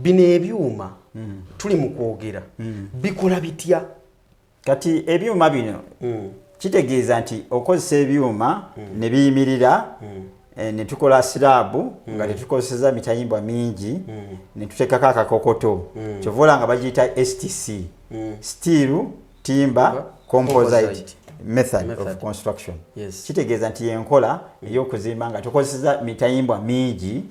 Bino ebyuma tuli mu kwogera bikola bitya? Kati ebyuma bino kitegeeza nti okozesa ebyuma ne biyimirira, ne tukola slab nga tetukozeseza mitayimbwa mingi, ne tuteekako akakokoto. Kyova olaba nga bagiyita STC, steel timber composite composite method method of construction. Kitegeeza nti yenkola ey'okuzimba nga tukozeseza mitayimbwa mingi.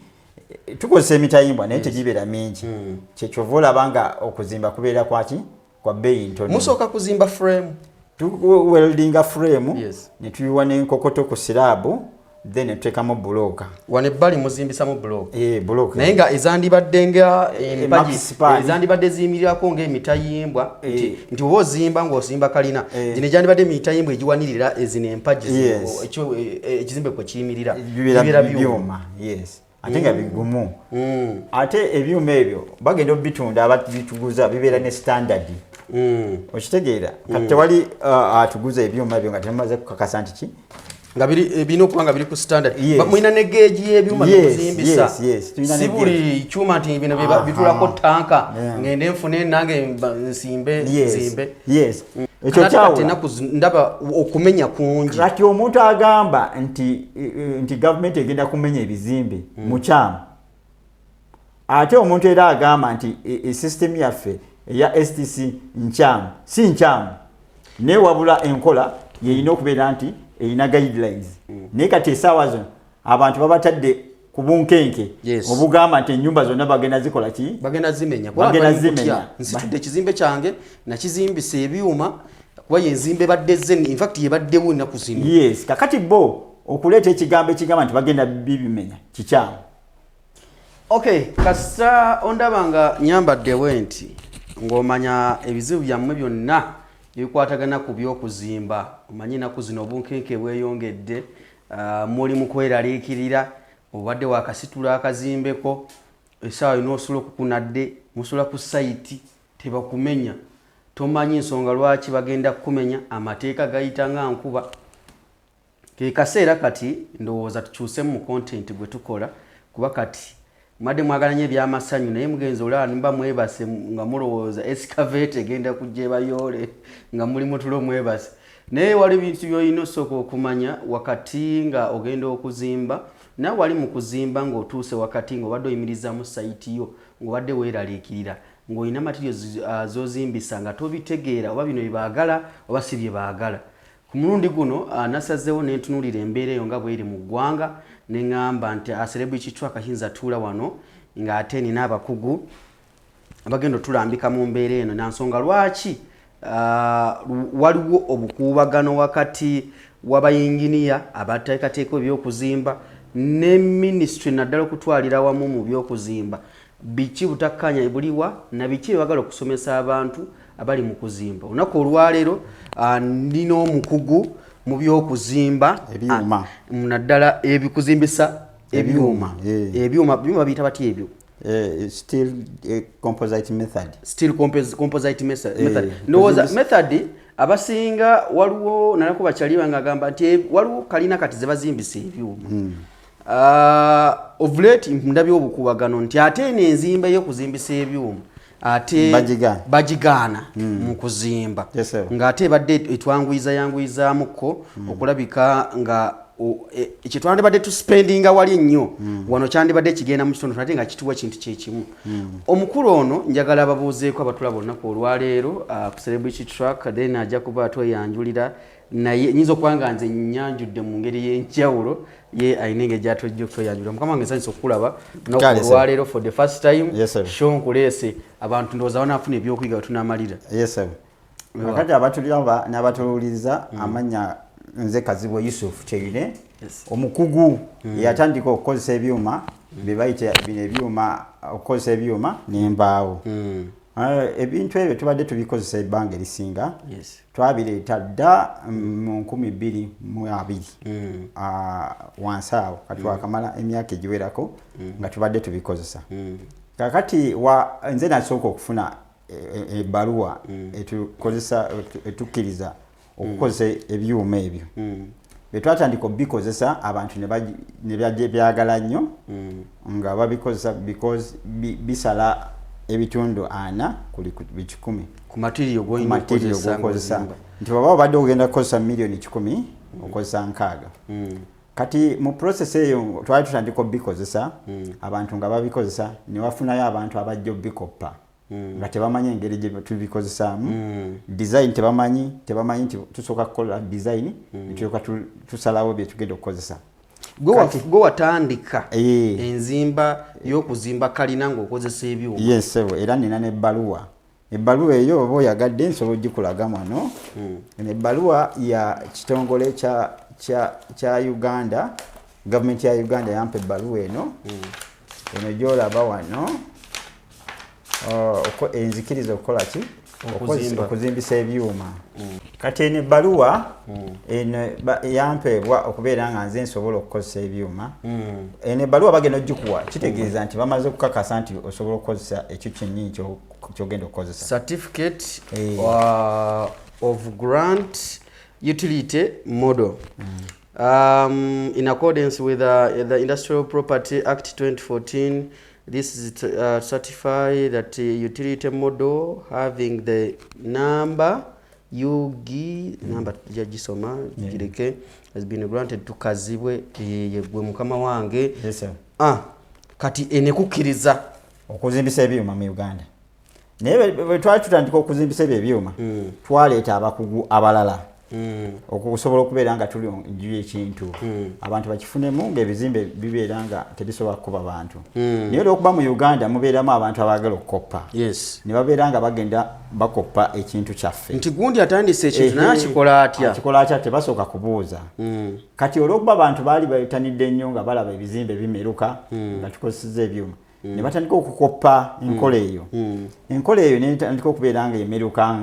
Tukozesa emitayimbwa naye tegibeera mingi. Kyekyova olaba nga okuzimba kubeera kwaki? Kwa bbeeyi ntono. Musooka kuzimba frame? Tuweldinga frame, ne tuyiwa n'enkokoto ku slab, then ne tuteekamu bulooka. Wano ebbali muzimbisamu block? Eh, bulooka. Naye nga ezandibadde nga empagi max span. Ezandibadde ziyimirirako ng'emitayimbwa nti nti oba ozimba ng'ozimba kalina, gino egyandibadde emitayimbwa egiwanirira ezino empagi zino, ekizimbe kwe kiyimirira bibeera bibeera byuma. Byuma, yes, ate nga bigumu. Ate ebyuma ebyo bagenda obitunda, ababituguza bibeera ne standard. Okitegeera? Kati tewali atuguza ebyuma ebyo nga temumaze kukakasa nti ki Nga biri birina okuba nga biri ku standard. Yes. Mulina ne gauge y'ebyuma byemuzimbisa? Yes, tulina Si ne buli kyuma nti bino bitulako tanka, ngende nfune nange nsimbe nzimbe. Yes, ekyo Kati kati kyawula. Ennaku ndaba okumenya kungi. Kati omuntu agamba nti gavumenti egenda kumenya ebizimbe mukyamu. Ate omuntu era agamba nti system yaffe eya STC nkyamu, si nkyamu, naye wabula enkola yeyina okubeera nti erina guidelines. Naye kati esaawa zino abantu babatadde ku bunkenke obugamba nti ennyumba zonna bagenda zikola ki? Bagenda zimenya. Kuba Bagenda bali kutya. zimenya. Nsitudde ekizimbe kyange, nakizimbisa ebyuma kuba yenzimba ebadde ze, infact yebaddewo ennaku zino. Yes, kakati bo okuleeta ekigambo ekigamba nti bagenda bibimenya kikyamu. Okay, kasita ondaba nga nyambaddewo nti ng'omanya ebizibu byammwe byonna ebikwatagana ku by'okuzimba. Omanyi ennaku zino obunkenke bweyongedde, muli mu kweraliikirira, obadde wakasitula akazimbeko, essaawa yonna osula okukunadde, musula ku site tebakumenya, tomanyi nsonga lwaki bagenda kukumenya, amateeka gayita nga nkuba. Ke kaseera kati ndowooza tukyusemu mu content gwe tukola, kuba kati mwadde mwagala nnyo ebyamasanyu, naye mugenzi olaba muba mwebase nga mulowooza excavator egenda kujja ebayoole nga muli mutulo mwebase. Naye wali bintu by'olina osooka okumanya wakati nga ogenda okuzimba. Nawe wali mu kuzimba ng'otuuse wakati ng'obadde oyimirizaamu site yo, ng'obadde weeraliikirira ng'olina materials z'ozimbisa nga tobitegeera oba bino bye baagala oba si bye baagala. Ku mulundi guno nasazeewo ne ntunuulira embeera eyo nga bweri mu ggwanga, ne ŋŋamba nti celebrity track ayinza tuula wano ng'ate nina abakugu abagenda otulambika mu mbeera eno nansonga lwaki waliwo obukuubagano wakati w'abayinginiya abateekateeka ebyokuzimba ne ministry, naddala okutwalira awamu mu byokuzimba. Biki butakkaanya buliwa na biki byebagala okusomesa abantu abali mu kuzimba? Olunaku olwaleero nina omukugu mu byokuzimba. Ebyuma. Naddala ebikuzimbisa ebyuma. Ebyuma, Ebyuma byuma biyita batya ebyo? Steel composite method. Steel composite method. Ndowooza method abasinga waliwo nalako bakyali bange agamba nti waliwo kalina kati ze bazimbisa ebyuma. Of late ndabye obukubagano nti ate eno enzimba ey'okuzimbisa ebyuma ate Bagigaana. Bagigaana mu kuzimba. Yes, sir. Ng'ate ebadde etwanguyiza yanguyizaamuko okulabika nga kyetwandibadde tuspendinga wali ennyo wano kyandibadde kigenda mu kitundu ate nga kituwa kintu kyekimu. Omukulu ono njagala ababuuzeeko abatulaba olunaku olwaleero ku Celebrity Track, then ajja kuba atweyanjulira. Naye nyinza okuba nga nze nyanjudde mu ngeri y'enjawulo, ye alina engeri gyatujja okutweyanjulira. Mukama wange, nsanyusa okukulaba olunaku Kale, sir. olwaleero for the first time. Yes, sir. Show nkuleese abantu, ndowooza banaafuna ebyokuyiga wetunamalira. Yes, sir. Kakati abatulaba n'abatuwuliriza, amannya nze Kazibwe Yusuf Kyeyune, omukugu eyatandika okukozesa ebyuma bye bayita bino ebyuma, okukozesa ebyuma n'embaawo. Ebintu ebyo tubadde tubikozesa ebbanga erisinga. Twabireeta dda mu 2020, wansi awo. Kati wakamala emyaka egiwerako nga tubadde tubikozesa. Kakati nze nasooka okufuna ebbaluwa etukozesa, etukkiriza okukozesa ebyuma ebyo. Bwe twatandika obikozesa, abantu ne byagala nnyo nga babikozesa because bisala. ebitundu 40 ku 100. Ku material gw'olina material okukozesa gwokozesa. ng'ozimba. Nti bw'oba obadde ogenda kukozesa miliyoni 100, okozesa 60. Kati mu process eyo twali tutandika obikozesa, abantu nga babikozesa, ne wafunayo abantu abajja obikoppa nga tebamanyi engeri gye tubikozesaamu, design tebamanyi nti tusooka kukola design, ne tulyoka tusalawo bye tugenda okukozesa. Gwe watandika Eh. enzimba y'okuzimba kalina ng'okozesa ebyuma? Yes sebo, era nina n'ebbaluwa. Ebbaluwa eyo oba oyagadde nsobola ogikulaga wano. Eno ebbaluwa ya kitongole kya Uganda, gavumenti ya Uganda yampa ebbaluwa eno. Eno gyolaba wano, enzikiriza okukola ki? Okuzimba. Okuzimbisa ebyuma. Kati eno ebbaluwa eno yampeebwa okubeera nga nze nsobola okukozesa ebyuma. Eno ebbaluwa bagenda ogikuwa, kitegeeza nti bamaze okukakasa nti osobola okukozesa ekyo kyennyini kyogenda okukozesa. Certificate Eh. Of grant utility model in accordance with the Industrial Property Act 2014. This is to certify that the utility model having the number UG number jagisoma gireke has been granted to Kazibwe, yegwe mukama wange. Yes, sir. Ah, kati enekukkiriza okuzimbisa ebyuma mu Uganda. Naye bwe twali tutandika okuzimbisa ebyo ebyuma, twaleeta abakugu abalala okusobola okubeera nga tuli nju ekintu abantu bakifunemu ng'ebizimbe bibeera nga tebisobola kukuba bantu. Naye olwokuba mu Uganda mubeeramu abantu abaagala okukoppa, ne babeera nga bagenda bakoppa ekintu kyaffe. Nti gundi atandise ekintu, naye akikola atya? Akikola atya? Tebasooka kubuuza. Kati olwokuba abantu baali betanidde nnyo nga balaba ebizimbe bimeruka nga tukozeseza ebyuma, ne batandika okukoppa enkola eyo. Enkola eyo netandika okubeera nga emeruka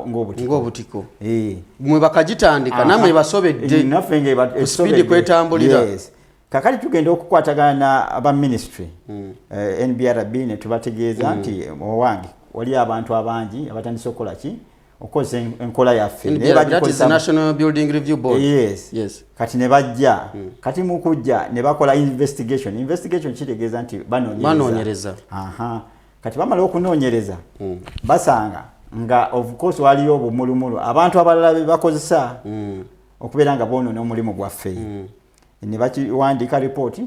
ng'obutiko. Ng'obutiko. Eh. Mwe bakagitandika namwe basobedde. Naffe nga Ku speed kwetambulira. Yes. Kakati tugenda okukwatagana aba ministry, NBRB, ne tubategeeza nti owange wali abantu abangi abatandise okukola ki? Okukozesa enkola yaffe. Naye NBRB, that is the National Building Review Board. Yes. Yes. Kati ne bajja. Kati mu kujja ne bakola investigation. Investigation kitegeeza nti banoonyereza. Banoonyereza. Aha. Kati bamala okunoonyereza, basanga nga of course waliyo obumulumulu abantu abalala be bakozesa okubeera nga boonoona omulimu gwaffe, ne bakiwandiika ripooti.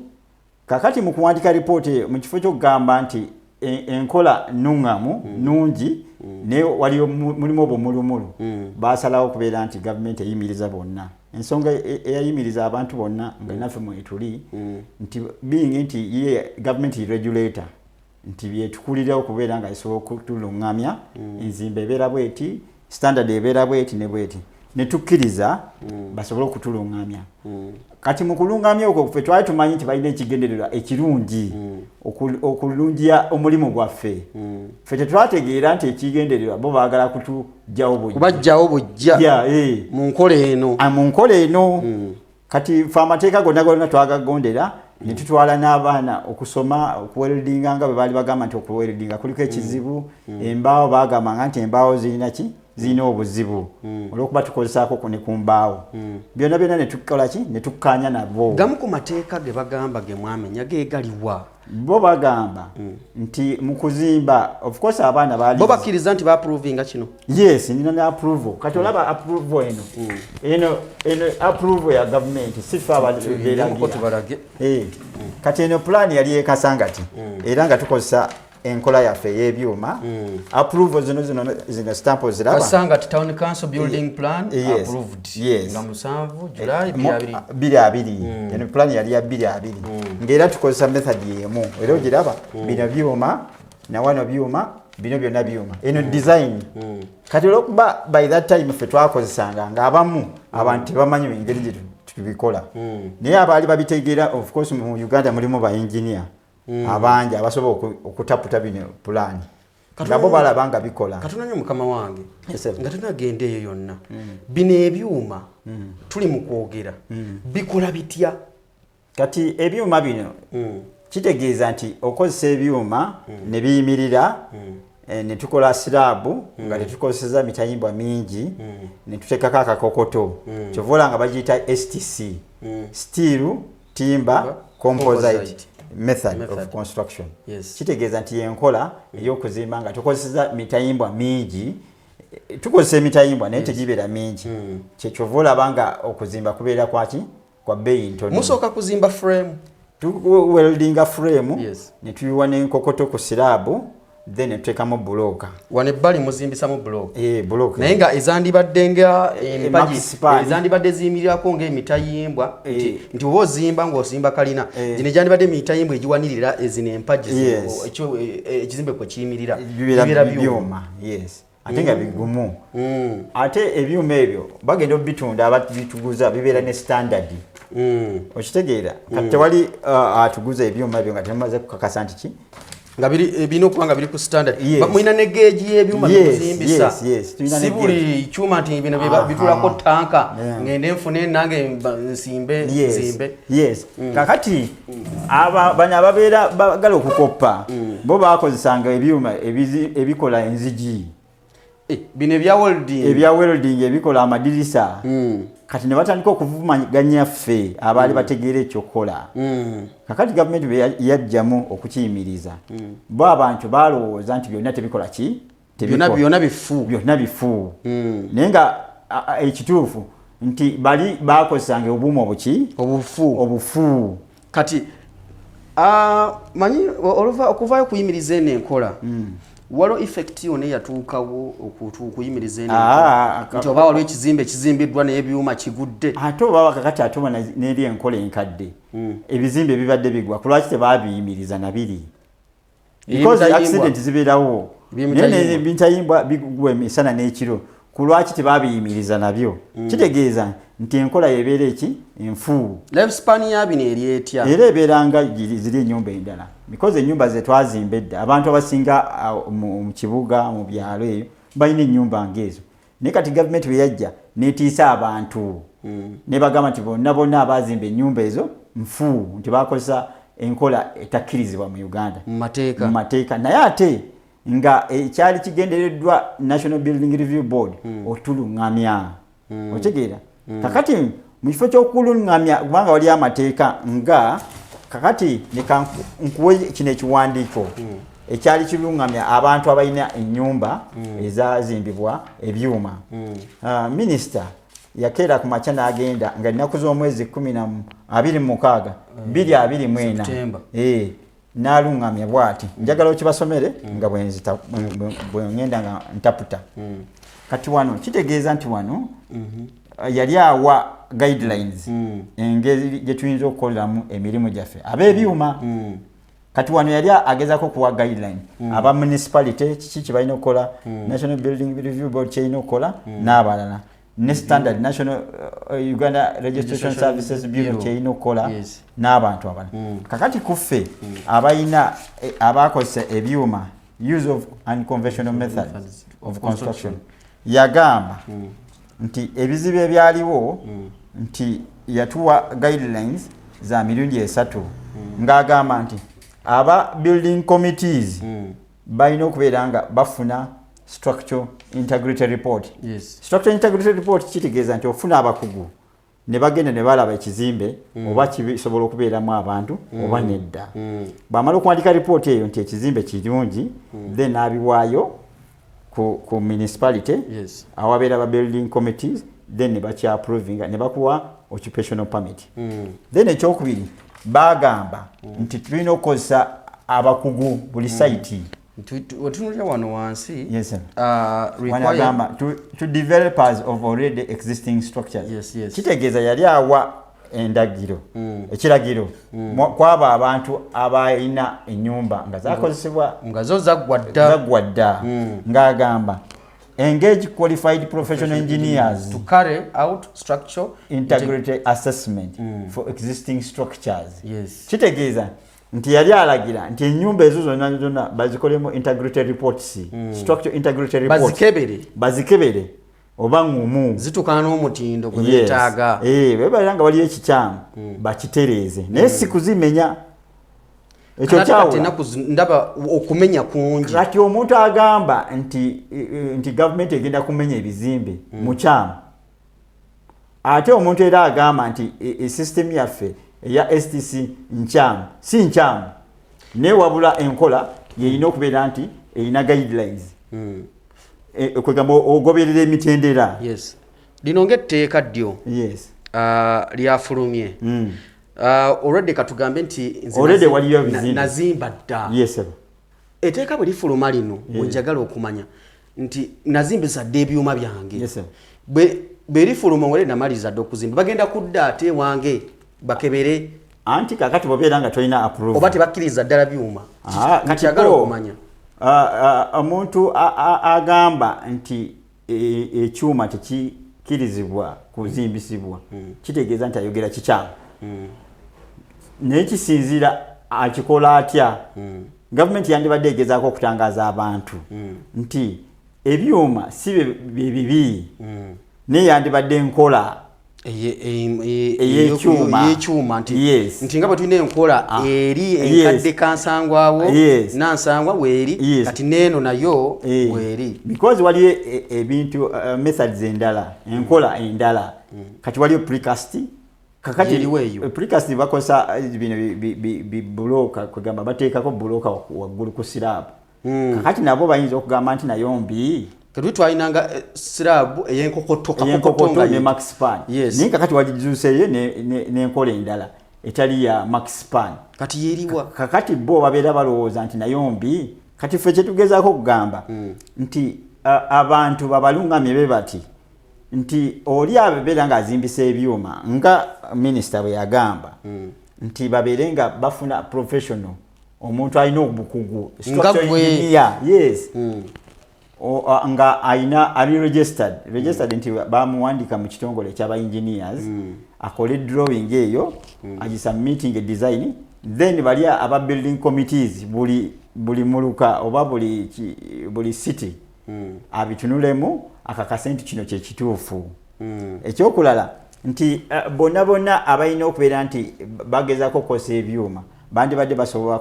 Kakati mu kuwandiika ripooti eyo, mu kifo ky'okugamba nti enkola nuŋŋamu nungi, naye waliyo mulimu obumulumulu, basalawo okubeera nti gavumenti eyimiriza bonna. Ensonga eyayimiriza abantu bonna nga naffe mwetuli, nti being nti ye gavumenti regulator, nti byetukulira okubeera nga esobola okutuluŋŋamya, enzimba ebeera bweti, standard ebeera bweti ne bweti, ne tukkiriza basobole okutuluŋŋamya. Kati mu kuluŋŋamya okwo, ffe twali tumanyi nti balina ekigendererwa ekirungi, okulungiya omulimu gwaffe. Ffe tetwategeera nti ekigendererwa bo baagala kutuggyawo bujja. Kubajjawo bujja. Yeah, eh. Mu nkola eno. Ah, mu nkola eno. Kati fe amateeka gonna gonna twagagondera, ne tutwala n'abaana okusoma okuweldinga, nga bwe baali bagamba nti okuweldinga kuliko ekizibu. Embaawo bagambanga nti embaawo zirina ki? Zirina obuzibu olwokuba tukozesaako ne ku mbaawo. Byonna byonna ne tukola ki? Ne tukkaanya nabo. Gamu ku mateeka ge bagamba ge mwamenya ge galiwa? Bo bagamba nti mu kuzimba, of course abaana baali Bo bakkiriza nti baapprovinga kino? Yes, nina ne approval. Kati olaba approval eno, eno approval ya gavumenti, si ffe Muko ababeeragira. tubalage. Eh, kati eno pulaani yali ekasangati, era nga tukozesa enkola yaffe ey'ebyuma. Approval zino stamp ziraba. Kasangati Town Council building plan approved nga 7 July 20. 20. Eno pulaani yali ya 20, ng'era tukozesa method emu, era ogiraba, bino byuma, nawano byuma, bino byonna byuma, eno design. Kati olwokuba by that time ffe twakozesanga ng'abamu abantu tebamanyi engeri gye tubikola, naye abaali babitegeera, of course mu Uganda mulimu ba engineer abangi abasobola okutaputa bino pulaani, nga bo balaba nga bikola. Katono nnyo mukama wange. Yes, sir. Nga tunagenda eyo yonna, bino ebyuma tuli mu kwogera bikola bitya? Kati ebyuma bino, kitegeeza nti okozesa ebyuma ne biyimirira, ne tukola slab nga tetukozeseza mitayimbwa mingi, ne tuteekako akakokoto. Kyova olaba nga bagiyita STC, steel timber composite. Composite. method Method. of construction. Yes. Kitegeeza nti yenkola ey'okuzimba nga tukozesa mitayimbwa mingi. Tukozesa emitayimbwa naye tegibeera mingi. Kyekyova olaba nga okuzimba kubeera kwaki? Kwa bbeeyi ntono. Musooka kuzimba frame? Tuweldinga frame, ne tuyiwa n'enkokoto ku slab, then ne tuteekamu bulooka. Wano ebbali muzimbisamu block? Eh, bulooka. Naye nga ezandibadde nga empagi Max span. ezandibadde ziyimirirako ng'emitayimbwa, nti oba ozimba ng'ozimba kalina, gino egyandibadde emitayimbwa egiwanirira ezino empagi ekizimbe kwe kiyimirira, bibeera bibeera byuma. Byuma, yes, ate nga bigumu. Ate ebyuma ebyo bagenda obitunda, ababituguza bibeera ne standard. Okitegeera? Kati tewali atuguza ebyuma ebyo nga temumaze kukakasa nti ki Nga birina okuba nga biri ku standard. Yes. Mulina ne gauge y'ebyuma byemuzimbisa? Yes, tulina Si ne buli kyuma nti bino bitulako tanka, ngende nfune nange nsimbe, nzimbe. Yes. Kakati aba bano ababeera bagala okukoppa, bo bakozesanga ebyuma ebikola enzigi. Eh, bino ebya welding? Ebya welding ebikola amadirisa. Kati ne batandika okuvumaganya ffe abaali bategeera ekyokukola. Kakati gavumenti bwe yajjamu okukiyimiriza, bo abantu balowooza nti byonna tebikola ki? Byonna. Tebikola. Byonna bifu. Byonna bifu, naye nga ekituufu nti bali bakozesanga obuuma obuki? Obufu. Obufu. Kati manyi okuvayo okuyimiriza eno enkola, waliwo effect yonna eyatuukawo okuyimiriza eno enkola? Nti oba waliwo ekizimbe ekizimbiddwa n'ebyuma kigudde? Ate oba kakati ate oba n'eri enkola enkadde, ebizimbe bibadde bigwa, kulwaki tebabiyimiriza nabiri? Because Ebimitayimbwa. accident zibeerawo. Ebimitayimbwa. Naye ebimitayimbwa bigwa emisana n'ekiro, kulwaki tebabiyimiriza nabyo? Kitegeeza nti enkola yebeera eki? Enfu. Life span ya bino eri etya? Era ebeera nga ziri ennyumba endala, because ennyumba zetwazimba edda, abantu abasinga mu kibuga, mu byalo eyo balina ennyumba ngaezo. Naye kati gavumenti bwe yajja netiisa abantu, ne bagamba nti bonna bonna abazimba ennyumba ezo nfu, nti bakozesa enkola etakkirizibwa mu Uganda mu mateeka. Mu mateeka. Naye ate nga ekyali kigendereddwa National Building Review Board otuluŋŋamya. Okitegeera? Kakati mu kifo ky'okuluŋŋamya, kubanga wali amateeka nga kakati leka nkuwe kino ekiwandiiko ekyali kiruŋŋamya abantu abalina ennyumba ezazimbibwa ebyuma. Minisita yakeera ku makya n'agenda nga ennaku z'omwezi 26 2024. September. Eh, n'aluŋŋamya bw'ati. Njagala okibasomere nga bwe ngenda nga ntaputa. Kati wano kitegeeza nti wano yali awa guidelines engeri gye tuyinza okukoleramu emirimu gyaffe ab'ebyuma. Kati wano yali agezako okuwa guideline aba municipality kiki kye balina okukola, National Building Review Board kyerina okukola n'abalala, ne standard National Uganda Registration Registration Services Bureau Bureau. kyerina okukola n'abantu abalala. Kakati kuffe abalina abakozesa ebyuma, use of unconventional methods methods of construction, yagamba nti ebizibu ebyaliwo nti yatuwa guidelines za mirundi esatu, ng'agamba nti aba building committees balina okubeera nga bafuna structural integrity report. Structural integrity report kitegeeza nti ofuna abakugu ne bagenda ne balaba ekizimbe oba kisobola okubeeramu abantu oba nedda. Bwamala okuwandika ripooti eyo nti ekizimbe kirungi, then n'abiwaayo ku municipality awabeera ba building committees, then ne bakyapprovinga ne bakuwa occupational permit. Then ekyokubiri, bagamba nti tulina okukozesa abakugu buli site. Wetunulira wano wansi, Yes, sir. Wanagamba to developers of already existing structures. Kitegeeza yali awa endagiro, ekiragiro kwabo abantu abalina ennyumba nga zakozesebwa nga zo zaggwa dda. Zaggwa dda, ng'agamba engage qualified professional engineers to carry out structure integrity assessment for existing structures. Kitegeeza nti yali alagira nti ennyumba ezo zonna zonna bazikolemu integrity reports, structure integrity reports. Bazikebere. Bazikebere oba ngumu, zituukana n'omutindo gwe Yes. beetaaga. Eh, bwe nga waliyo ekikyamu bakitereeze, naye si kuzimenya. Ekyo Kati kati kyawula. ennaku ndaba okumenya kungi. Kati omuntu agamba nti gavumenti egenda kumenya ebizimbe mukyamu. Ate omuntu era agamba nti system yaffe eya STC nkyamu, si nkyamu, naye wabula enkola yeyina okubeera nti erina guidelines. Kwegamba ogoberera emitendera. Yes, lino ngaetteeka ddyo lyafulumye. Olwedde katugambe nti nze Already waliyo ebizimbe. Nazimba dda. Yes, sir. Etteeka bwe lifuluma lino, wenjagala okumanya nti nazimbisa dda ebyuma byange. Yes, sir. Bwe lifuluma, wale namaliriza dda okuzimba, bagenda kudda ate ewange bakebere? Anti kakati bwobeera nga tolina approval, oba tebakkiriza ddala byuma? Ah, kati Nkyagala bo, okumanya. Omuntu agamba nti ekyuma tekikkirizibwa kuzimbisibwa, kitegeeza nti ayogera kikyamu. Naye kisinziira akikola atya. Gavumenti yandibadde egezaako okutangaza abantu nti ebyuma si bye bibi, naye yandibadde enkola ey'ekyuma. Ey'ekyuma nti Yes. nti nga bwe tulina enkola eri enkadde kansangwawo, nansangwa weeri, kati neeno nayo weeri. Because waliyo ebintu, methods endala, enkola endala. Kati waliyo precast. Kakati Yeriwo eyo. Precast bakozesa bino bi buloka, kwegamba bateekako buloka waggulu ku slab. Kakati nabo bayinza okugamba nti nayo mbi. Ketuli twalinanga slab ey'enkokoto, kakokoto ey'enkokoto nga ne maxspan. Naye kakati wagizuuseeyo n'enkola endala etali ya maxspan. Kati yeriwa? Kakati bo babeera balowooza nti nayo mbi. Kati ffe kyetugezaako okugamba nti abantu babalungamye be bati nti oli abeera ng'azimbisa ebyuma, nga minisita bwe yagamba, nti babeere nga bafuna professional, omuntu alina obukugu, structural Nga gwe. engineer, yes. Nga alina ali registered nti bamuwandika mu kitongole ekyaba engineers, akole drawing eyo, agisubmitting design, then bali aba building committees buli muluka oba buli city abitunulemu akakase nti kino kyekituufu. Ekyokulala nti bonna bonna abalina okubeera nti bagezaako okukozesa ebyuma bandibadde basobola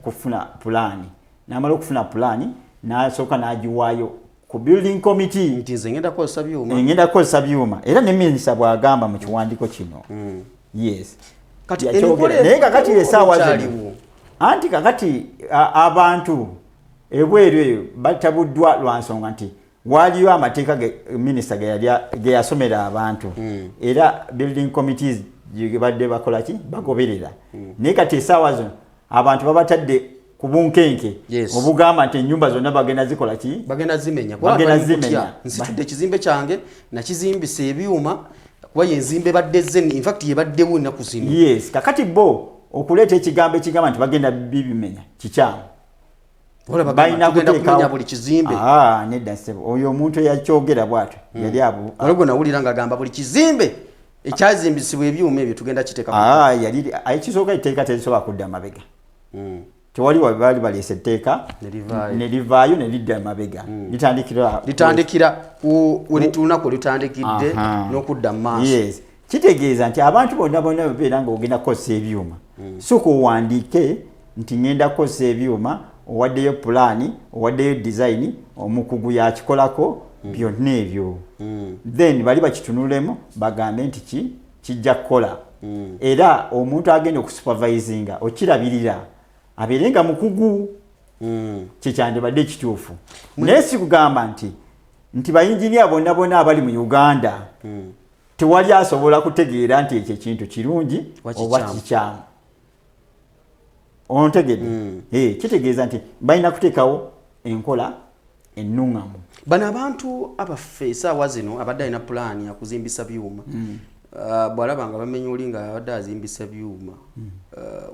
kufuna pulaani, namala okufuna pulaani nasooka n'agiwaayo ku building committee. Nti nze ngenda kukozesa byuma. Ngenda kukozesa byuma, era ne minisita bw'agamba mu kiwandiiko kino, yes. Kati Yakyogera. enkola Naye kakati essaawa zino ekyaliwo. Anti kakati abantu ebweru eyo batabuddwa lwa nsonga nti waaliyo amateeka minisita ge yasomera abantu, era building committees gye badde bakola ki, bagoberera. Naye kati essaawa zino abantu babatadde ku bunkenke obugamba nti ennyumba zonna bagenda zikola ki? Bagenda zimenya. Bagenda Kuba bali zimenya. kutya. Nsitudde ekizimbe kyange, nakizimbisa ebyuma kuba yenzimba ebadde ze, infact yebaddewo ennaku zino. Yes, kakati bo okuleeta ekigambo ekigamba nti bagenda bibimenya kikyamu. Olaba Balina tugenda kuteekawo- kumenya buli kizimbe. Ah, nedda ssebo, oyo omuntu eyakyogera bwatyo yali abu Waliwo gwe nawulira ng'agamba buli kizimbe ekyazimbisibwa ebyuma ebyo tugenda kiteeka Ah, yali ekisooka, etteeka terisobola kudda mabega. Tewali baali baleese etteeka Ne livaayo. Ne livaayo ne lidda mabega, litandikira Litandikira ku lunaku olutandikidde n'okudda mu maaso. Yes, kitegeeza nti abantu bonna bonna babeera nga ogenda kukozesa ebyuma, sooka owandiike nti ngenda kukozesa ebyuma, owaddeyo pulaani, owaddeyo design, omukugu yakikolako byonna ebyo, then bali bakitunulemu bagambe nti ki kijja kukola. Era omuntu agenda okusupervisinga, okirabirira, abeere nga mukugu. Kyekyandibadde ekituufu, naye si kugamba nti bayinginiya bonna bonna abali mu Uganda tewali asobola kutegeera nti ekyo ekintu kirungi oba oba kikyamu. Kikyamu. Ontegedde? Kitegeeza nti balina kuteekawo enkola ennuŋŋamu. Bano abantu abaffe esaawa zino abadde alina pulaani akuzimbisa byuma, bw'alaba nga bamenya oli nga abadde azimbisa byuma,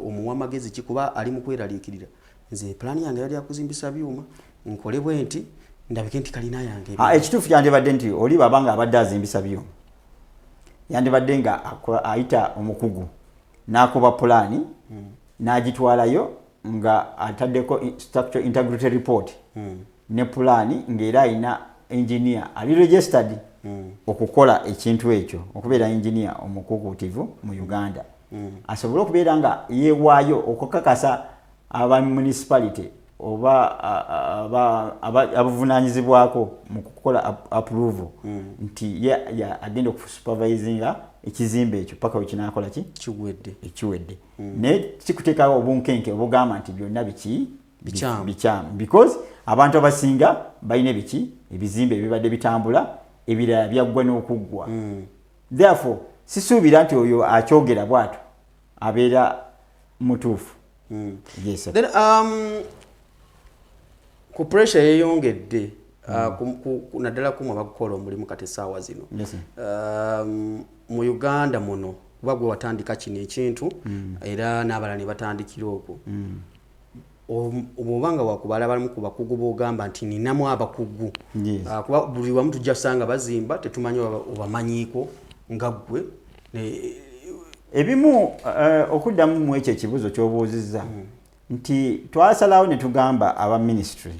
omuwa amagezi ki? Kuba ali mu kweraliikirira, nze pulaani yange yali akuzimbisa byuma, nkole bwe nti ndabike nti kalina yange. Ah, ekituufu kyandibadde nti oli baba nga abadde azimbisa byuma, yandibadde nga ayita omukugu n'akuba pulaani n'agitwalayo nga ataddeko structural integrity report ne pulaani, ng'era alina engineer ali registered okukola ekintu ekyo, okubeera engineer omukukuutivu mu Uganda, asobole okubeera nga yeewaayo okukakasa aba municipality. Oba abuvunanyizibwako mu kukola approval nti ye agenda okusupervisinga ekizimbe ekyo paka wekinakola ki? Kiwedde. Ekiwedde. Naye kikuteekawo obunkenke obugamba nti byonna biki? Bikyamu. Bikyamu, because abantu abasinga balina ebiki, ebizimbe ebibadde bitambula, ebirala byaggwa n'okuggwa. Therefore sisuubira nti oyo akyogera bw'atyo abeera mutuufu. Yes, sir. Then ku pressure yeyongedde naddala kumwe abakukola omulimu kati essaawa zino. Yes, sir. Mu Uganda muno, kuba gwe watandika kino ekintu era n'abalala ne batandikira okwo, bw'oba nga wakubala abamu ku bakugu b'ogamba nti ninamu abakugu, kuba buli wamu tujja kusanga bazimba, tetumanyi obamanyiiko nga ggwe. Ebimu okuddamu mu ekyo ekibuuzo ky'obuuzizza nti twasalawo ne tugamba aba ministry,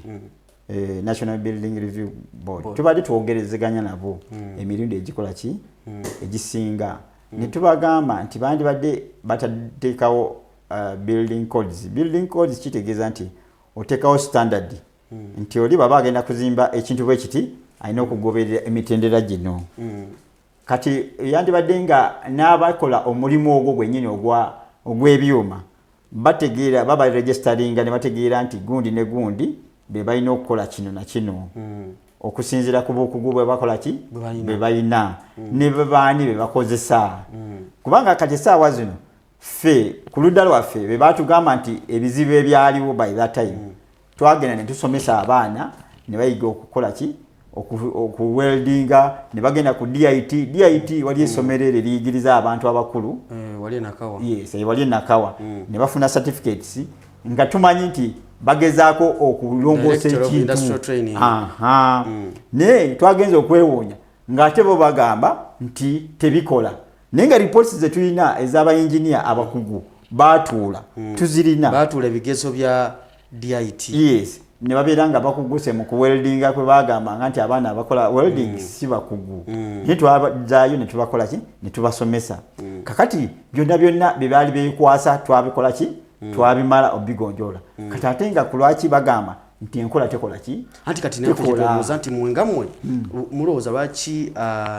National Building Review Board, tubadde twogerezeganya nabo emirundi egikola ki, egisinga, ne tubagamba nti bandibadde batateekawo building codes. Building codes kitegeeza nti oteekawo standard nti oli bw'aba agenda kuzimba ekintu bwe kiti, alina okugoberera emitendera gino. Kati yandibadde nga n'abakola omulimu ogwo gwennyini ogw'ebyuma bategeera, baba registeringa ne bategeera nti gundi ne gundi be balina okukola kino na kino okusinziira ku bukugu bwe bakola ki, Bwe balina. Bwe balina ne baani be bakozesa. Kubanga kati essaawa zino ffe ku ludda lwaffe be batugamba nti ebizibu ebyaliwo by that time, twagenda ne tusomesa abaana ne bayiga okukola ki, okuweldinga, ne bagenda ku DIT. DIT wali essomero eryo eriyigiriza abantu abakulu. Eh, wali enakawa. Yes, wali enakawa. Ne bafuna certificates nga tumanyi nti bagezaako okulongoosa Director of ekintu. Industrial Training. Aha. Naye twagenza okwewuunya ng'ate bo bagamba nti tebikola, naye nga reports ze tulina ez'abayinginiya abakugu baatuula tuzirina. Baatuula ebigezo bya DIT. Yes, ne babeera nga bakuguse mu kuweldinga, kwe bagambanga nti abaana abakola welding si bakugu, naye twabazaayo ne tubakola ki, ne tubasomesa. Kakati byonna byonna bye baali beekwasa twabikola ki, twabimala obigonjoola. Kati ate nga ku lwaki bagamba nti enkola tekola ki? Anti kati naye Tekola. tetulowooza nti mwe nga mmwe mulowooza lwaki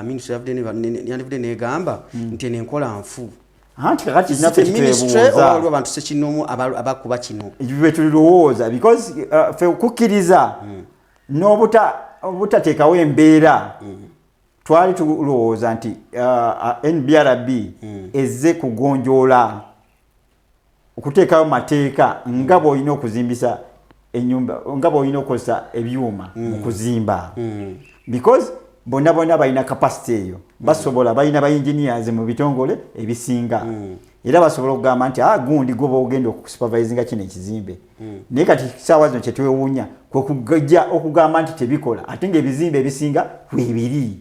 ministry yandivudde negamba nti eno enkola nfu? Anti kakati naffe Ministry oba kitwebuuza. Waliwo abantu sekinoomu abakuba kino. Bwe tulowooza, because ffe okukkiriza n'obuta obutateekawo embeera, twali tulowooza nti NBRB ezze kugonjoola okuteekawo mateeka nga bw'olina okuzimbisa ennyumba, nga bw'olina okukozesa ebyuma mu kuzimba, because bonna bonna balina capacity eyo, basobola, balina ba engineers mu bitongole ebisinga, era basobola okugamba nti ah, gundi gwoba ogenda okusupervisinga kino ekizimbe. Naye kati saawa zino kyetwewuunya kwe kujja okugamba nti tebikola, ate ngaebizimbe ebisinga weebiri.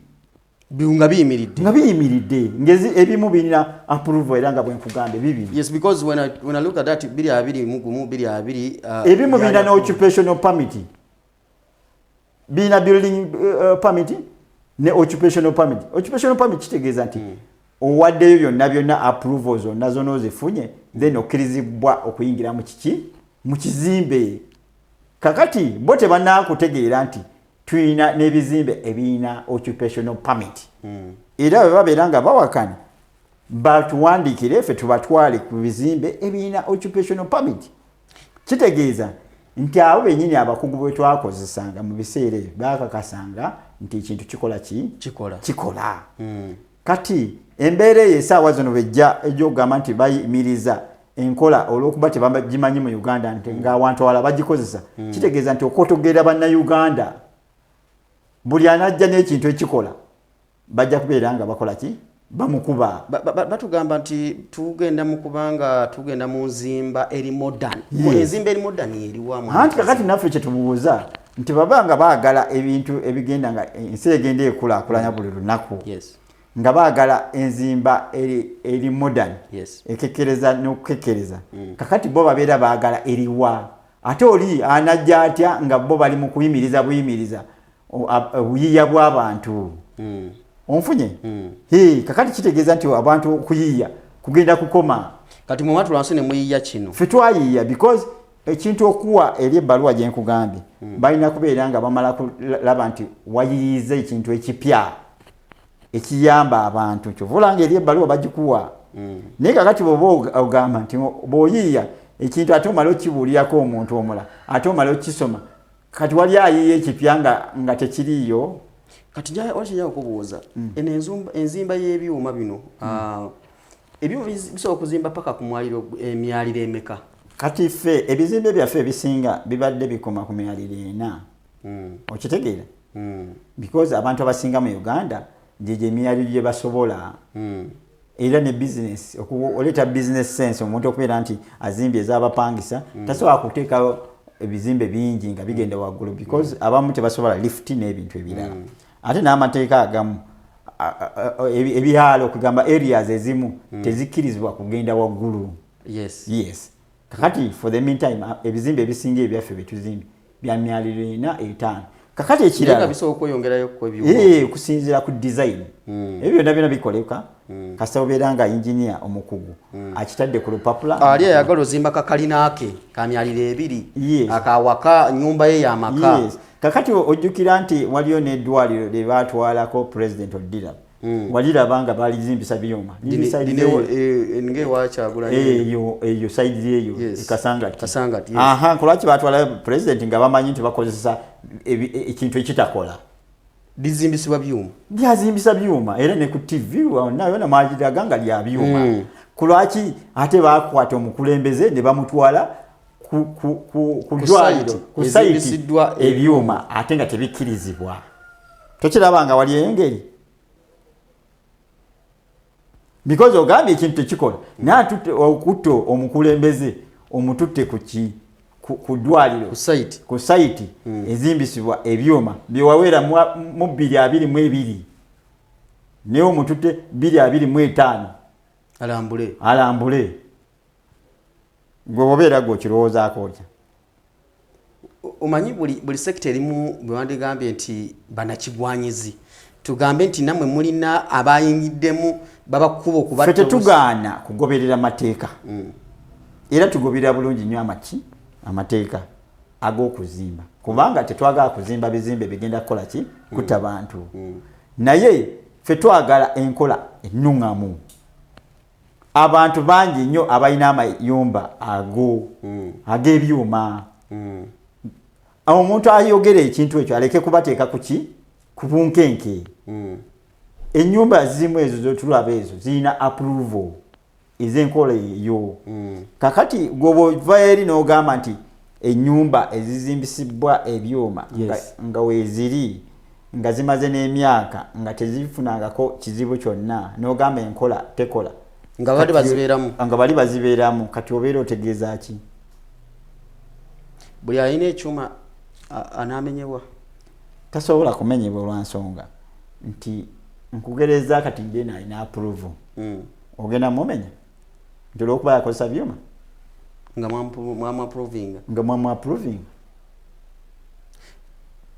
Nga biyimiridde. Nga biyimiridde, ngezi ebimu birina approval, era nga bwenkugambye bibiri. Yes, because when I look at that 2021 20 Ebimu birina ne occupational permit, birina building permit ne occupational permit. Occupational permit kitegeeza nti owaddeyo byonna byonna, approval zonna zonna ozifunye, then okkirizibwa okuyingira mu kiki, mu kizimbe. Kakati bo tebanakutegeera nti tulina n'ebizimbe ebirina occupational permit, era bwe babeera nga bawakana batuwandiikire ffe tubatwale ku bizimbe ebirina occupational permit. Kitegeeza nti abo bennyini abakugu bwe twakozesanga mu biseera ebyo bakakasanga nti ekintu kikola ki? Kikola. Kikola. Kati embeera eyo esaawa zino bejja egyokugamba nti bayimiriza enkola olw'okuba tebagimanyi mu Uganda, nti ng'awantu awala bagikozesa, kitegeeza nti okwotogerera Bannayuganda, buli anajja n'ekintu ekikola bajja kubeera nga bakola ki, bamukuba. Batugamba nti tugenda mu kubanga tugenda mu nzimba eri modern. Enzimba eri modern eriwamu? Anti kakati naffe kyetubuuza nti baba nga baagala ebintu ebigenda nga ensi egenda ekulaakulanya buli lunaku, nga baagala enzimba eri modern, ekekkereza n'okukekkereza, kakati bo babeera baagala eriwa? Ate oli anajja atya nga bo bali mu kuyimiriza buyimiriza obuyiiya bw'abantu? Onfunye? Hee, kakati kitegeeza nti abantu okuyiiya kugenda kukoma. Kati mwe mwatula wansi ne muyiiya kino. Ffe twayiiya because Ekintu okuwa eri ebbaluwa gye nkugambye, balina kubeera nga bamala kulaba nti wayiyiza ekintu ekipya ekiyamba abantu. Kyova olanga eri ebbaluwa bagikuwa. Naye kakati bwoba ogamba nti bw'oyiiya ekintu, ate omala okibuulirako omuntu omula, ate omala okisoma, kati wali ayiiya ekipya nga tekiriiyo. Kati wakyenjala okubuuza, eno enzimba y'ebyuma bino, ebyuma bisobola okuzimba paka ku mwaliro emyaliro emeka? Kati ffe ebizimbe byaffe ebisinga bibadde bikoma ku myaliro 4. Okitegeera? Because abantu abasinga mu Uganda gyegyo emyaliro gye basobola. Era ne business, oleeta business sense, omuntu okubeera nti azimbye ez'abapangisa, tasobola kuteekawo ebizimbe bingi nga bigenda waggulu, because abamu tebasobola lift n'ebintu ebirala. Ate n'amateeka agamu, ebyalo, okugamba areas ezimu tezikkirizibwa kugenda waggulu. Yes, kakati for the meantime, ebizimbe ebisinga ebyaffe byetuzimbye bya myaliro 4, 5. Kakati Naye nga ekirala, bisobola okweyongerayo ku ebyuma? Okusinziira ku design, ebyo byonna byonna bikoleka kasita obeera nga engineer omukugu akitadde ku lupapula. Ali ayagala ozimba kakalina ke ka myaliro 2, akawaka, nyumba ye yamaka. Yes. Kakati ojjukira nti waliyo n'eddwaliro lye baatwalako President Odira, waliraba nga balizimbisa byuma. Liri side eyo. Ngaewa Kyagulanyi. Eyo side eyo. Kasangati. Kasangati, yes. Aha, kulwaki batwalayo president nga bamanyi nti bakozesa ekintu ekitakola? Lizimbisibwa byuma. Byazimbisa byuma, era ne ku TV wonna yona mwagiraga nga lya byuma. Kulwaki ate bakwata omukulembeze ne bamutwala ku ddwaliro, site, ku site ezimbisiddwa ebyuma ate nga tebikkirizibwa? Tokiraba nga wali engeri? Because ogambye ekintu tekikola, naye okutta omukulembeze omututte ku ki, ku ddwaliro, ku site, ku site ezimbisibwa ebyuma byewaweera mu 2022, naye omututte 2025. Alambule. Alambule. Gwe obeera gwe okirowoozaako otya? Omanyi buli sekita erimu bwe wandigambye nti banakigwanyizi, tugambe nti nammwe mulina abayingiddemu babakuba okuba. Ffe tetugaana kugoberera mateeka, era tugoberera bulungi nnyo amaki amateeka ag'okuzimba, kubanga tetwagala kuzimba bizimbe bigenda kukola ki? Kutta bantu. Naye ffe twagala enkola ennuŋŋamu. Abantu bangi nnyo abalina amayumba ago ag'ebyuma. Omuntu ayogera ekintu ekyo aleke kubateeka ku ki, ku bunkenke. Ennyumba zimu ezo zetulaba ezo zirina approval ez'enkola eyo. Kakati gwoba ova eri n'ogamba nti ennyumba ezizimbisibwa ebyuma nga weeziri, nga zimaze n'emyaka nga tezifunangako kizibu kyonna, n'ogamba enkola tekola, nga babadde bazibeeramu, nga bali bazibeeramu, kati obeera otegeeza ki? Buli alina ekyuma anaamenyebwa? Tasobola kumenyebwa, olwansonga nti nkugereza kati ngena alina approval, ogenda mumenya nti olwokuba yakozesa byuma? Nga mwamuapprovinga. Nga mwamuapprovinga.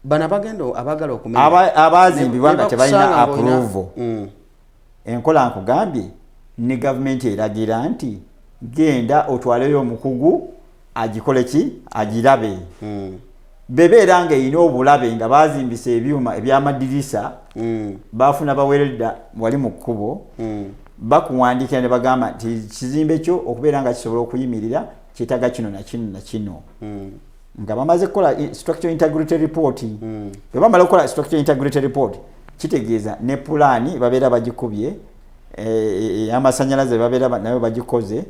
Bano abagenda abagala okumenya, Abazimbibwa nga ne tebalina bakusanga ng'olina- approval, enkola nkugambye ne gavumenti eragira nti genda otwaleyo omukugu agikole ki, agirabe. Bebeera nga erina obulabe, nga bazimbisa ebyuma ebyamadirisa, bafuna bawereda wali mu kkubo, bakuwandikira ne bagamba nti kizimbe kyo okubeera nga kisobola okuyimirira kyetaaga kino na kino na kino, nga bamaze kukola structural integrity report. Bwe bamala okukola structural integrity report, kitegeeza ne pulaani babeera bagikubye, ey'amasanyalaze babeera nayo bagikoze,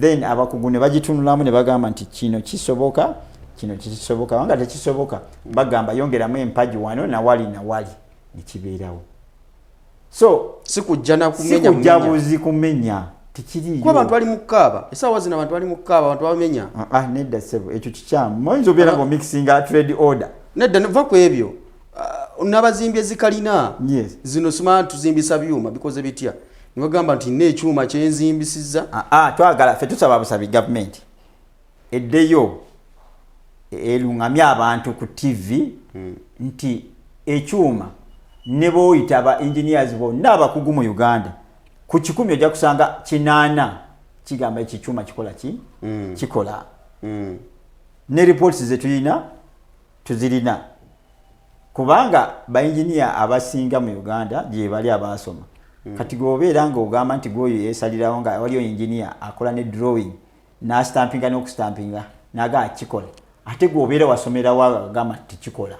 then abakugu ne bagitunulamu ne bagamba nti kino kisoboka, kino kisoboka, wanga tekisoboka, bagamba yongeramu empagi wano nawali nawali, nekibeerawo. So si kujja na si kumenya kujja bumenya. Buzi kumenya tekiriiyo. Kuba abantu bali mu kukaaba essaawa zino, abantu bali mu kukaaba, abantu bamenya. Ah, ah, nedda ssebo, ekyo kikyamu. Oyinza obeera nga omixinga trade order. Nedda, va ku ebyo. N'abazimbye zikalina zino, sima tuzimbisa byuma bikoze bitya, nibagamba nti nina ekyuma kyenzimbisizza. Ah, ah, twagala ffe tusaba busabi gavumenti eddeyo eruŋŋamye abantu ku TV nti ekyuma ne booyita ba engineers bonna abakugu mu Uganda, ku 100 ojja kusanga 80 kigamba ekyo ekyuma kikola ki, kikola. Ne reports zetulina tuzirina, kubanga bainginiya abasinga mu Uganda gye bali abaasoma. Kati gweobeera nga ogamba nti gwoyo yesalirawo, nga waliyo inginiya akola ne drawing n'astampinga n'okustampinga nagaa kikola, ate gweobeera wasomerawo agamba tekikola.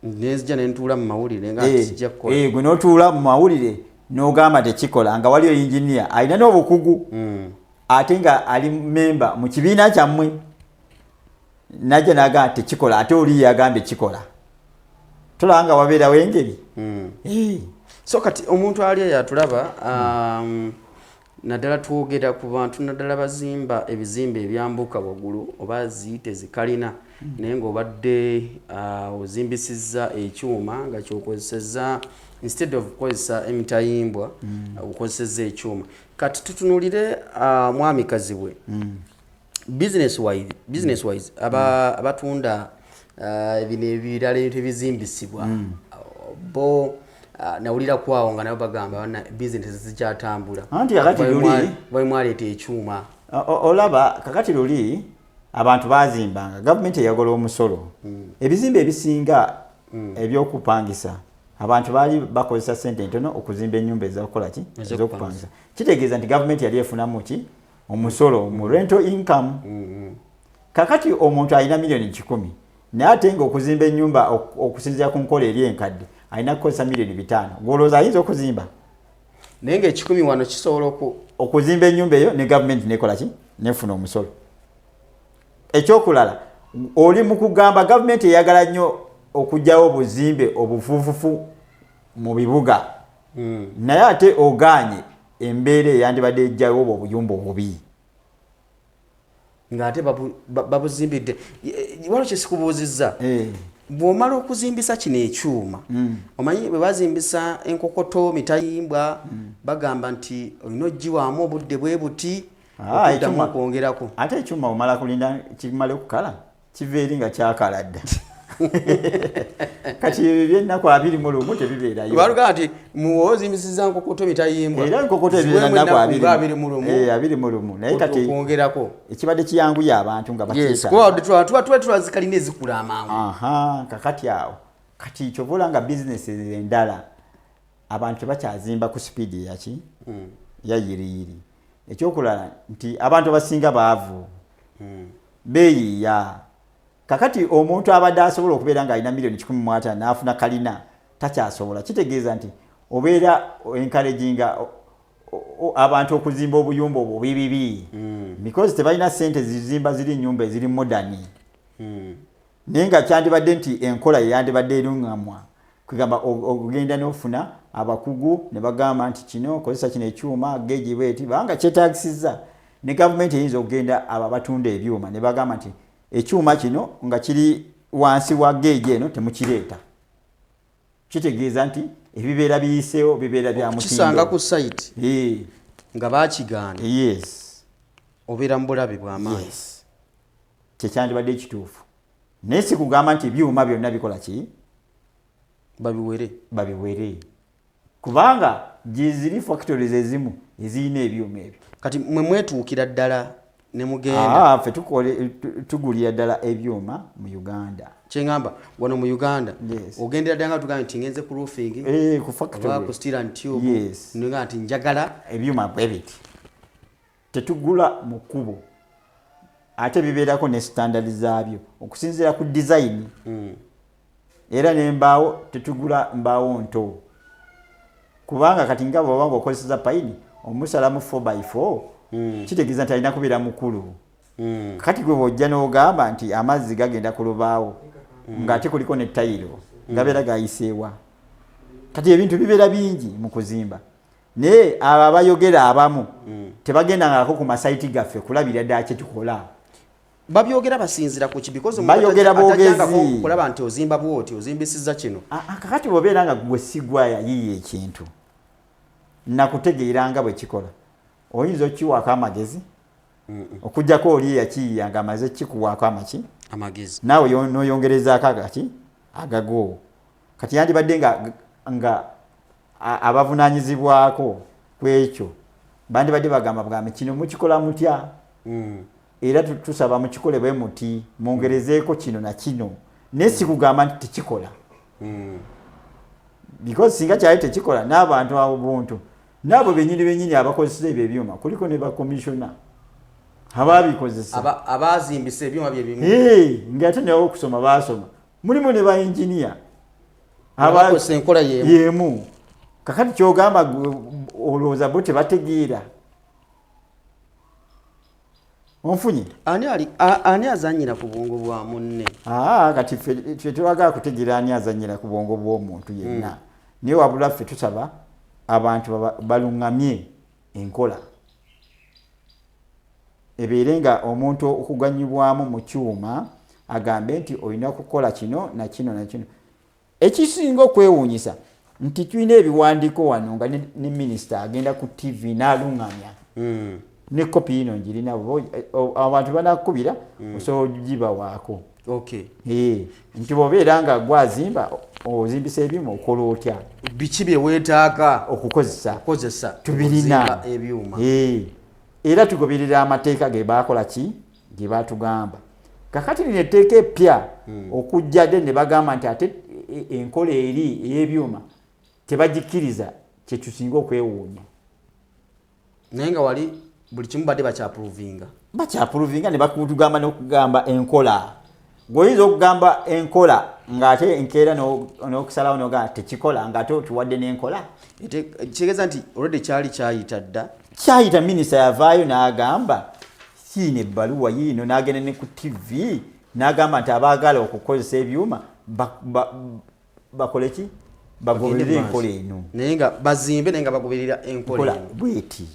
Nenzija nentuula mu mawulire nga kijja kukola. Gwe n'otuula mu mawulire n'ogamba tekikola, nga waliyo inginiya alina n'obukugu, ate nga ali memba mu kibiina kyammwe, najja n'agamba tekikola, ate oli yagambye kikola. Tolaba nga wabeerawo engeri? So kati omuntu ali eyo atulaba, naddala twogera ku bantu naddala bazimba ebizimbe ebyambuka waggulu oba ziyite zikalina, naye ng'obadde ozimbisizza ekyuma nga kyokozesezza instead of kukozesa emitayimbwa, okozesezza ekyuma. Kati tutunulire, mwami Kazibwe, business wise abatunda bino ebirala, ebintu ebizimbisibwa, bo nawulira kwawo nga nabo bagamba bana business zikyatambula. Anti kakati Bali mwaleeta ekyuma. Olaba kakati luli abantu bazimbanga, gavumenti eyagola omusolo, ebizimbe ebisinga ebyokupangisa, abantu baali bakozesa sente ntono okuzimba ennyumba ezokukola ki? Ez'okupangisa. Ez'okupangisa. Kitegeeza nti gavumenti yali efunamu ki? Omusolo mu rental income. Kakati omuntu alina miliyoni 100, naye ate nga okuzimba ennyumba okusinziira ku nkola eri enkadde alina kukozesa miliyoni 500, gwolowooza ayinza okuzimba? Naye ngaekikumi wano kisobola oku Okuzimba ennyumba eyo, ne gavumenti nekola ki? Nefuna omusolo. Ekyokulala, oli mu kugamba gavumenti eyagala nnyo okugyawo obuzimbe obufuufufu mu bibuga, naye ate ogaanye embeera eyandibadde ejjawo obwo obuyumba obubi. Ng'ate babuzimbidde. Waliwo kyesikubuuzizza. Bw'omala okuzimbisa kino ekyuma, omanyi bwe bazimbisa enkokoto mitayimbwa, bagamba nti olina ogiwaamu obudde bwe buti okuddamu okwongerako. Ate ekyuma omala kulinda kimale okukala, kiva eri nga kyakala dda. Kati ebyo byennaku 21 tebibeerayo. Balugamba nti muwozimbisiza nkokoto mitayimbwa, Era enkokoto ebeera ziweemu nnaku ennaku abiri nga 21. 21, naye kati okwongerako ekibadde kiyanguya abantu nga Yes, bakyetaaga. Kuba tuba tulazikalina ezikula amangu. Aha, kakati awo kati kyova olaba nga bizinesi endala abantu tebakyazimba ku sipiidi eyaki ya yiriyiri. Ekyokulala nti abantu abasinga baavu, beeyiiya. Kakati omuntu abadde asobola okubeera ng'alina miliyoni 150 n'afuna kalina takyasobola. Kitegeeza nti obeera encouraginga abantu okuzimba obuyumba obwo bibibi, because tebalina sente zizimba ziri nyumba eziri modern, naye nga kyandibadde nti enkola yeyandibadde eruŋŋamwa, kugamba ogenda n'ofuna abakugu ne bagamba nti kino kozesa kino ekyuma geegi bweti, banga kyetagisiza. Ne gavumenti eyinza okugenda abo abatunda ebyuma ne bagamba nti ekyuma kino nga kiri wansi wa geegi eno temukireeta. Kitegeeza nti ebibeera biyiseewo bibeera bya Kisanga mutindo. Ku site nga bakigaana, obeera mu bulabe bw'amaanyi. Yes, kyekyandibadde ekituufu, naye si kugamba nti ebyuma byonna bikola ki? Babiwere. Babiwere, kubanga gyeziri factories ezimu ezirina ebyuma ebyo. Kati mwe mwetuukira ddala ne mugenda? Ah, ffe tugulira ddala ebyuma mu Uganda. Kyeŋŋamba, wano mu Uganda? Yes. Ogendera ddala nga tugambye nti ngenze ku roofing Ku factory. oba ku steel and tube, Yes. nga nti njagala Ebyuma bwe biti, tetugula mu kkubo, ate bibeerako ne standard zaabyo okusinziira ku design. Era n'embaawo tetugula mbaawo nto, kubanga kati nga bw'oba nga okozeseza payini omusalamu 4 by 4, kitegeeza nti alina kubeera mukulu. Kati gwe bw'ojja n'ogamba nti amazzi gagenda ku lubaawo ng'ate kuliko ne tayiro, gabeera gayiseewa? Kati ebintu bibeera bingi mu kuzimba, naye abo abayogera abamu tebagendangako ku masaiti gaffe kulabira ddala kye tukola. Babyogera basinzira ku ki? Because omuntu Bayogera boogezi. atajjangako kulaba nti ozimba bwoti, ozimbisizza kino. Ah, ah, kakati bw'obeera nga gwe sigwa yayiiya ekintu nakutegeera nga bwe kikola, oyinza okukiwaako amagezi? Okugjako oli eyakiyiya nga amaze kikuwaako amaki? Amagezi. Naawe n'oyongerezaako agaki agago. Kati yandibadde nga abavunaanyizibwako ku ekyo bandibadde bagamba bugambe kino mukikola mutya? Era tusaba mukikole bwe muti, mwongerezeeko kino na kino, naye sikugamba nti tekikola, because singa kyali tekikola, n'abantu abo buntu naabo benyini benyini abakozesa ebyo ebyuma, kuliko ne bakomishona ababikozesa. Abazimbisa ebyuma byebimu. Ngaate nawe okusoma basoma, mulimu ne bainjiniya abakozesa enkola yemu. Yemu. Kakati kyogamba olowooza bo tebategeera? Onfunye? Ani azanyira ku bwongo bwa munne? Aa, kati ffe twagala kutegeera ani azanyira ku bwongo bw'omuntu yenna, naye wabula ffe tusaba abantu baluŋŋamye enkola ebeere nga omuntu okuganyubwamu mu kyuma agambe nti olina kukola kino na kino na kino. Ekisinga okwewuunyisa nti tulina ebiwandiiko wano nga ne minisita agenda ku TV n'aluŋŋamya. Ne kopi yino njirina, abantu banakubira, osobola ogibawaako. Nti bw'obeera nga gwazimba, ozimbisa ebyuma, okola otya? Biki bye weetaaga okukozesa? Okukozesa. Tubirina. Okuzimba ebyuma. Era tugoberera amateeka ge bakola ki, ge batugamba. Kakati lino etteeka epya okujja dde ne bagamba nti ate enkola eri ey'ebyuma tebagikkiriza, kyetusinga okwewuunya. Naye nga wali buli kimu badde bakyapprovinga. Bakyapprovinga ne bakutugamba n'okugamba enkola. Gweoyinza okugamba enkola ng'ate enkeera n'okusalawo n'ogamba tekikola, ng'ate otuwadde n'enkola. Kitegeeza nti already kyali kyayita dda. Kyayita. Minisita yavaayo n'agamba kiina ebbaluwa yiino, n'agenda ne ku TV n'agamba nti abaagala okukozesa ebyuma bakole ki? Bagoberere enkola eno. Naye nga bazimbe, naye nga bagoberera enkola enkola eno. Bweti.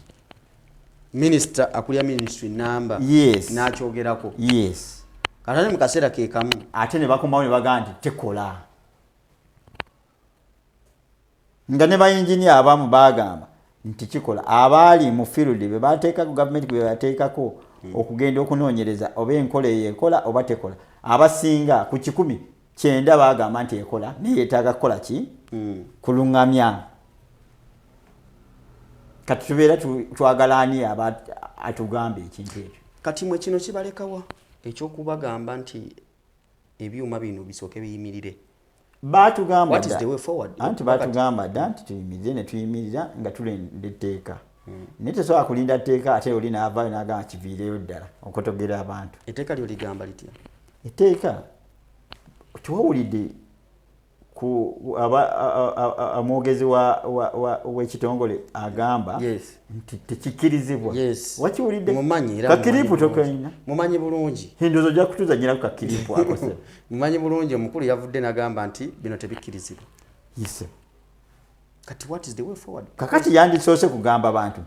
Minisita akulira ministry namba n'akyogerako. Kati ate mu kaseera ke kamu ate ne bakomawo ne bagamba nti tekola, nga ne bayinginiya abamu bagamba nti kikola, abaali mu field be bateekako, gavumenti bwe bateekako okugenda okunoonyereza oba enkola eyo ekola oba tekola, abasinga ku 190 bagamba nti ekola, naye yeetaaga kukola ki? Kuluŋŋamya. Kati tubeera twagala ani aba atugamba ekintu ekyo? Kati mwe kino kibalekawa ekyokubagamba nti ebyuma bino bisooke biyimirire? Batugamba What is the way forward? Anti batugamba dda nti tuyimirire, ne tuyimirira nga tulinda etteeka, naye tesobola kulinda tteeka ate oli naavaayo n'agamba kiviireyo ddala okotogera abantu. Etteeka lyo ligamba litya? Etteeka tiwawulidde ku omwogezi w'ekitongole agamba nti tekikkirizibwa? Wakiwulidde? Mumanyi era. Kakiripu. Mumanyi bulungi. Tokalina? Mumanyi bulungi. Ndowooza ojja kutuzanyiraku kakiripu akose. Mumanyi bulungi, omukulu yavudde nagamba nti bino tebikkirizibwa. Yes. Kati what is the way forward? Kakati yandisoose kugamba bantu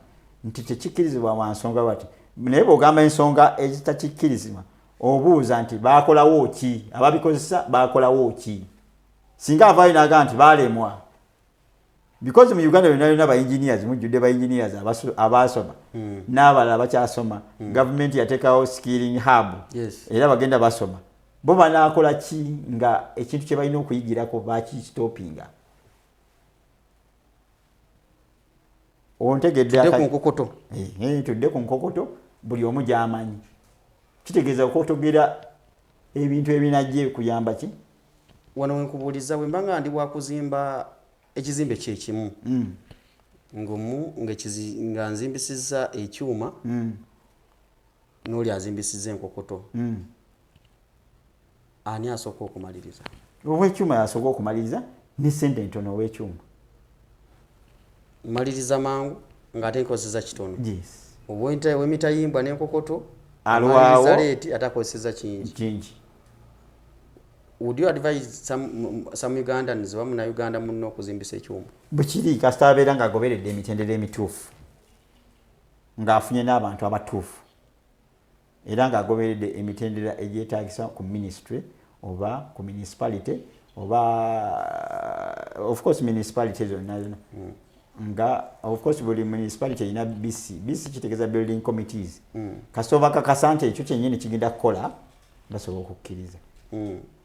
nti tekikkirizibwa wa nsonga bati, naye bw'ogamba ensonga ezitakikkirizibwa, obuuza nti baakolawo ki? Ababikozesa baakolawo ki? Singa avaayo n'agamba nti baalemwa, because mu Uganda yonna yonna ba engineers mujjudde, ba engineers abaasoma n'abalala bakyasoma. Gavumenti yateekawo skilling hub. Era bagenda basoma. Bo banaakola ki nga ekintu kye balina okuyigirako bakistopinga? Ontegedde? Tudde ku nkokoto. Tudde ku nkokoto buli omu gy'amanyi. Kitegeeza okotogera ebintu ebinajja kuyamba ki? Wano wenkubuuliza, bwe mba nga ndi wakuzimba ekizimbe kyekimu, ng'omu nga nzimbisizza ekyuma, n'oli azimbisizza enkokoto, ani asooka okumaliriza? Ow'ekyuma yasooka okumaliriza ne sente entono, ow'ekyuma. Maliriza mangu ng'ate nkozesa kitono. Yes. Ow'emitayimbwa n'enkokoto Alwawo. amaliriza late ate akozeseza kingi. Kingi. Would you advise some Ugandans, oba Munnayuganda munno, okuzimbisa ekyuma? Bwe kiri, kasita abeera ng'agoberedde emitendera emituufu, ng'afunye n'abantu abatuufu, era ng'agoberedde emitendera egyetaagisa ku ministry oba ku municipality oba, of course, municipality zonna zonna, nga of course buli municipality erina BC. BC kitegeeza building committees. Kasita obakakasa nti ekyo kyennyini kigenda kukola, basobola okukkiriza.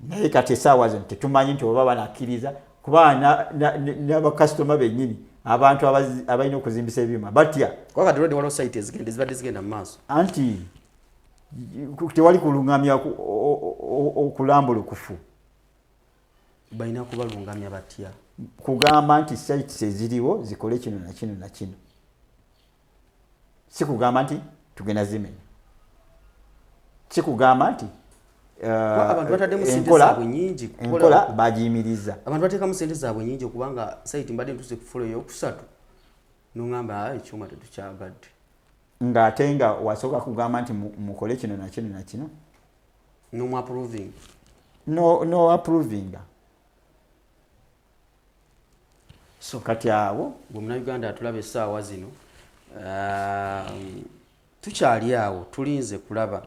Naye kati essaawa zino tetumanyi nti oba banakkiriza, kuba n'abakasitoma bennyini, abantu abalina okuzimbisa ebyuma, batya. Kuba kati already waliwo site ezigenda, ezibadde zigenda mu maaso. Anti Tewali kulungamya okulambulukufu. Balina kubalungamya batya? Kugamba nti sites eziriwo zikole kino nakino nakino, si kugamba nti tugenda zimenya, si kugamba nti Abantu bataddemu sente enkola zaabwe nyingi kukola- enkola bagiyimiriza. Abantu bateekamu sente zaabwe nyingi, okubanga site mbadde ntuuse ku floor eyokusatu, noŋamba, "Ah, ekyuma tetukyagadde." Ng'ate nga wasooka kugamba nti mukole kino nakino nakino. Nomu approving. No, no approvinga. So kati awo gwe Munauganda atulaba essaawa zino, tukyali awo, tulinze kulaba.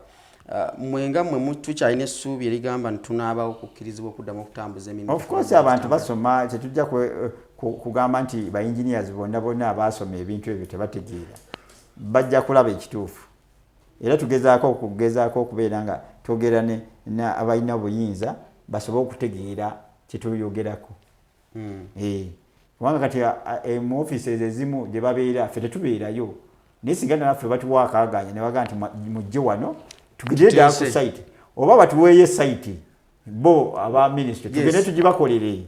Mwe nga mmwe tukyalina essuubi erigamba nti tunaabawo okukkirizibwa okuddamu okutambuza emirimu? Of course, abantu basoma. Tetujja kugamba nti ba engineers bonna bonna abaasoma ebintu ebyo tebategeera. Bajja kulaba ekituufu, era tugezaako okugezaako okubeera nga twogera abalina obuyinza basobole okutegeera kyetuyogerako. Kubanga kati mu offices ezimu gye babeera, ffe tetubeerayo, naye singa naffe batuwa akaaganya ne bagamba nti mujje wano tugire ddala ku Tuteese. site, oba batuweeyo site bo aba ministry, tugende tugibakolere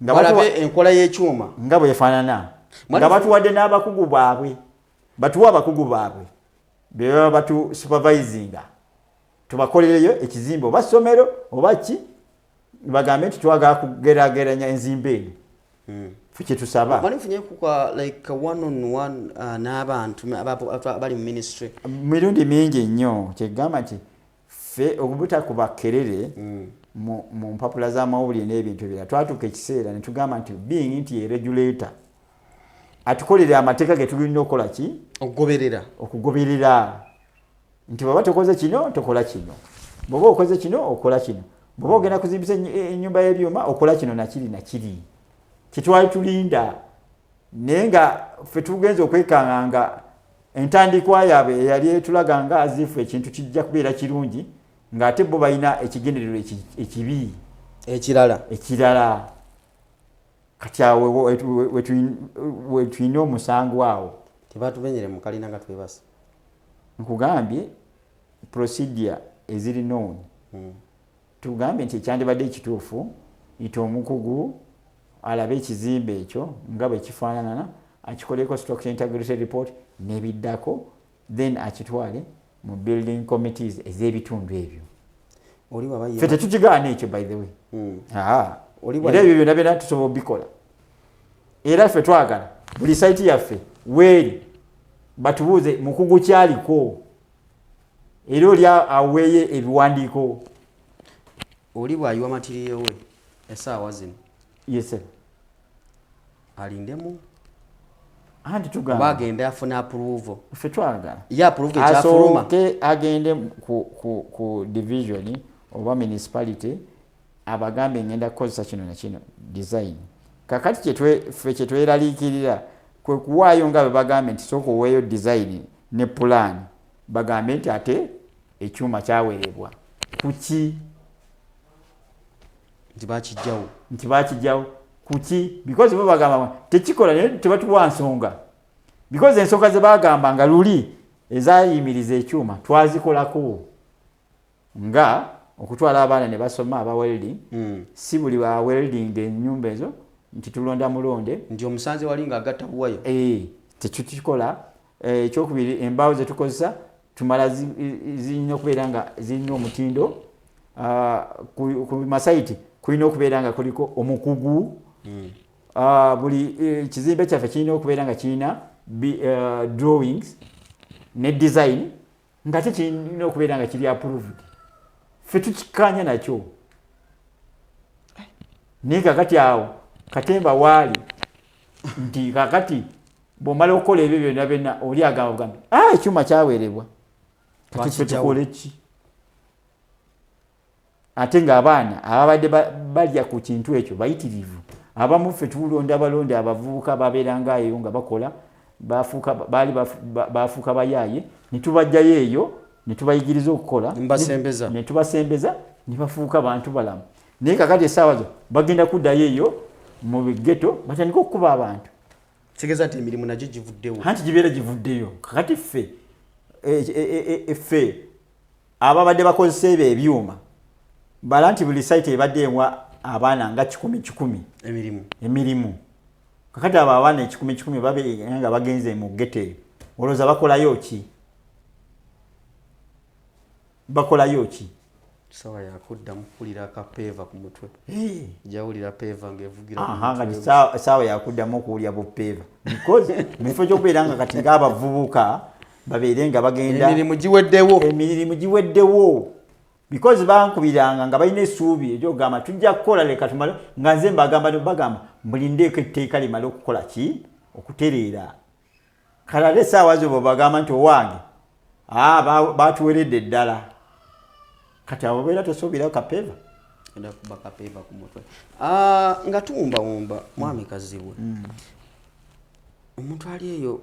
nga balabe enkola y'ekyuma nga bwefaanana, nga batuwadde n'abakugu baabwe, batuwe abakugu baabwe be baba batu supervisinga, tubakolereyo ekizimbe oba ssomero oba ki, bagambe nti twagala kugeraageranya enzimba eno. Ffe kyetusaba. Mwali mufunye kuka like one on one n'abantu abali mu ministry? Mirundi mingi nnyo. Kyegamba nti ffe obutakuba kerere mu mpapula z'amawulire n'ebintu ebirala, twatuuka ekiseera ne tugamba nti being nti ye regulator, atukolere amateeka ge tulina okukola ki? Okugoberera. Okugoberera, nti bw'oba tokoze kino, tokola kino, bw'oba okoze kino, okola kino, bw'oba ogenda kuzimbisa ennyumba y'ebyuma, okola kino nakiri nakiri. Kyetwali tulinda, naye nga ffe tugenza okwekanga nga entandikwa yaabwe eyali etulaga nga azifu ekintu kijja kubeera kirungi, ng'ate bo balina ekigendererwa ekibi. Ekirala. Ekirala. Kati awo wetulina omusango awo. Tebatumenyere mu kalina nga twebasa. Nkugambye procedure eziri known. Tugambye nti ekyandibadde ekituufu nti omukugu alabe ekizimbe ekyo nga bwe kifaanana, akikoleko structure integrity report n'ebiddako, then akitwale mu building committees ez'ebitundu ebyo. Oli waba ye Ffe tetukigaana ekyo, by the way. Oli Era ebyo byonna byonna tusobola obikola, era ffe twagala buli site yaffe weeri batubuuze mukugu kyaliko, era oli aweeye ebiwandiiko. Oli bw'ayiwa material we essaawa zino, Yes sir. alindemu Anti oba tugamba agende afune approval? Ffe twagala Ye approval ekyafuluma. Asooke agende ku division oba municipality, abagambe ngenda kukozesa kino na kino design. Kakati ffe kyetweraliikirira kwe kuwaayo nga bwe bagambe nti sooka oweeyo design ne plan, bagambe nti ate ekyuma kyawerebwa kuki? Nti bakijjawo. Nti bakijjawo kuki? Because bo bagamba tekikola, naye tebatuwa nsonga, because ensonga ze bagamba nga luli ezayimiriza ekyuma twazikolako, nga okutwala abaana ne basoma aba welding. Si buli wa welding ennyumba ezo nti tulonda mulonde. Nti omusanze wali ng'agatta buwaya. Eh, tetukikola. Ekyokubiri, embaawo zetukozesa tumala zirina okubeera nga zirina omutindo. Ah, ku ma site kulina okubeera nga kuliko omukugu. Ah, buli kizimbe kyaffe kirina okubeera nga kirina drawings ne design, nga te kirina okubeera nga kiri approved. Ffe tukikkaanya nakyo, naye kakati awo katemba waali nti kakati bw'omala okukola ebyo byonna byonna, oli agamba bugambi, "Ah, ekyuma kyawerebwa." Kati ffe Twakijjawo. tukole ki? Ate ng'abaana ababadde balya ku kintu ekyo bayitirivu. Abamu ffe tulonda balonde abavubuka babeeranga eyo nga bakola, bafuuka baali bafuuka bayaaye, ne tubajjayo eyo ne tubayigiriza okukola. Mbasembeza. Ne tubasembeza ne bafuuka bantu balamu, naye kakati essaawa zo bagenda kuddayo eyo mu bigeto batandike okukuba abantu. Kitegeeza nti emirimu nagyo givuddewo. Anti gibeera givuddeyo. Kakati ffe ffe Ababadde bakozesa ebyo ebyuma bala nti buli site ebadde ewa abaana nga kikumi kikumi emirimu. Kakati abo abaana ekikumi kikumi babe nga bagenze mu ghetto eyo, olowooza bakolayo ki? Bakolayo ki? Sawa yakuddamu kuwulira akapeeva ku mutwe. Jawulira peeva ng'evugira. Kati saawa yakuddamu okuwulira bupeeva, because mu kifo ky'okubeera nga kati ng'abavubuka babeere nga bagenda, emirimu giweddewo. Emirimu giweddewo, because bankubiranga nga balina essuubi eryogamba tujja kukola, leka tumale, nga nze mbagamba, bagamba mulindeeko etteeka limale okukola ki, okutereera. Kale ate essaawa zo bwebagamba nti owange batuweredde ddala, kati abo beera tosuubirayo kapeeva. Enda kuba kapeeva ku mutwe. Nga tuwumbawumba, mwami Kazibwe, omuntu ali eyo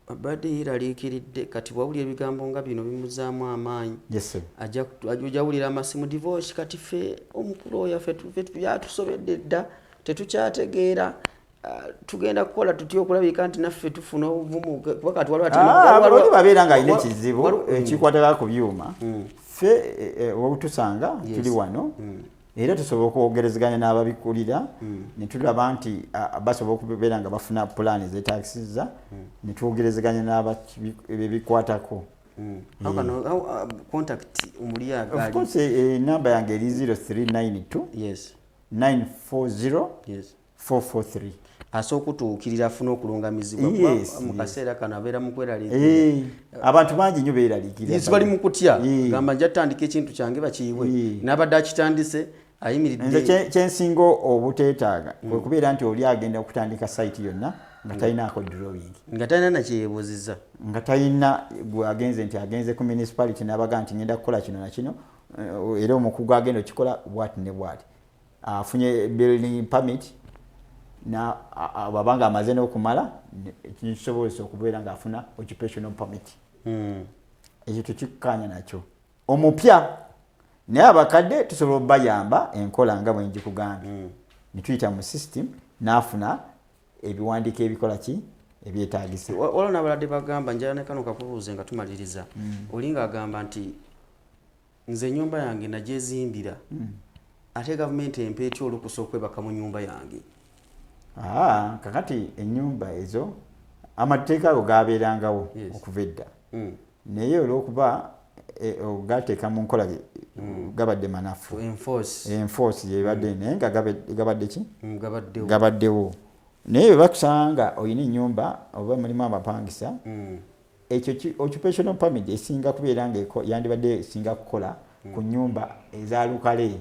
abadde yeeraliikiridde, kati bwawulira ebigambo nga bino bimuzaamu amaanyi. Yes, sir. Ajja wulira amasimu, divorce, kati ffe omukulu oyo ffe byatusobedde dda, tetukyategeera. Tugenda kukola tutya okulabika nti naffe tufuna obuvumu? Kuba kati waliwo Oli babeera ng'alina ekizibu ekikwatagana ku byuma, ffe wotusanga tuli wano, era tusobola okwogerezeganya n'ababikulira ne tulaba nti basobola okubeera nga bafuna pulaani zeetaagisiza, ne twogerezeganya n'abebikwatako. Contact omuli? Of course, enamba yange eri 0392 940 443. Asobola okutuukirira afune okulungamizibwa, kuba mu kaseera kano abeera mu kweraliikirira. Abantu bangi nnyo beeraliikirira. Yes, bali mu kutya, gamba nja tandika ekintu kyange bakiyiwe, n'abadde akitandise ayimiridde. Nze kyensinga obuteetaaga kwe kubeera nti oli agenda okutandika site yonna nga talinaako drawing, nga talina nakyeyebuuziza, nga talina gwe agenze nti agenze ku municipality n'abaga nti ngenda kukola kino na kino, era omukugu agenda okikola bwati ne bwati, afunye building permit, na bw'aba nga amaze n'okumala kisobozesa okubeera ng'afuna occupational permit. Ekyo tekikkaanya nakyo omupya, naye abakadde tusobola okubayamba enkola nga bwe ngikugambye, ne tuyita mu system n'afuna ebiwandiiko ebikola ki, ebyetaagisa. Waliwo n'abalwadde bagamba, njala ne kano kakubuuze nga tumaliriza, oli ng'agamba nti nze ennyumba yange nagyezimbira, ate gavumenti empa etya olukusa okwebaka mu nyumba yange? Kakati ennyumba ezo amateeka ago gabeerangawo okuva edda, naye olwokuba ogateeka mu nkola gabadde manafu. Enforce. Enforce yebadde, naye nga gabadde ki? Gabaddewo. Gabaddewo, naye bwe bakusanga olina ennyumba oba mulimu abapangisa, ekyo occupational permit esinga kubeera nga yandibadde esinga kukola ku nyumba eza lukale,